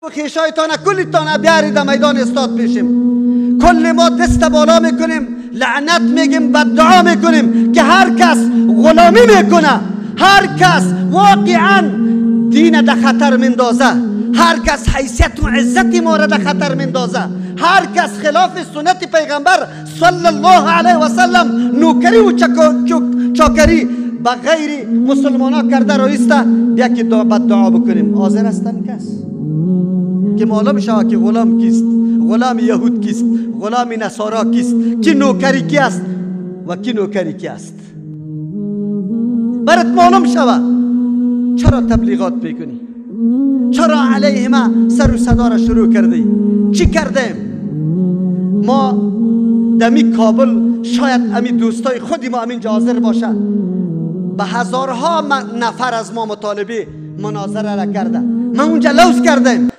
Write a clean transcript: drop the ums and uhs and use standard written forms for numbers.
خیشایتان کلیتان بیاری در میدان استاد پیشیم. کل ما دست بالا میکنیم، لعنت میگیم، بددعا میکنیم که هر کس غلامی میکنه، هر کس واقعا دین در خطر مندازه، هر کس حیثیت و عزت ما را در خطر مندازه، هر کس خلاف سنت پیغمبر صلی الله علیه و سلم نوکری و چاکری به غیر مسلمان ها کرده رایسته، بیا که بددعا بکنیم. حاضر هستن کس که معلوم شود که غلام کیست، غلام یهود کیست، غلام نصارا کیست، کی نوکری کی است و کی نوکری کی است. برات معلوم شود. چرا تبلیغات میکنی؟ چرا علیه ما سر و صدا را شروع کردی؟ چی کردیم؟ ما دمی کابل شاید امی دوستای خودی ما امینجا حاضر باشه، به هزارها نفر از ما مطالبه مناظره را کرده، ما اونجا لوس کردیم.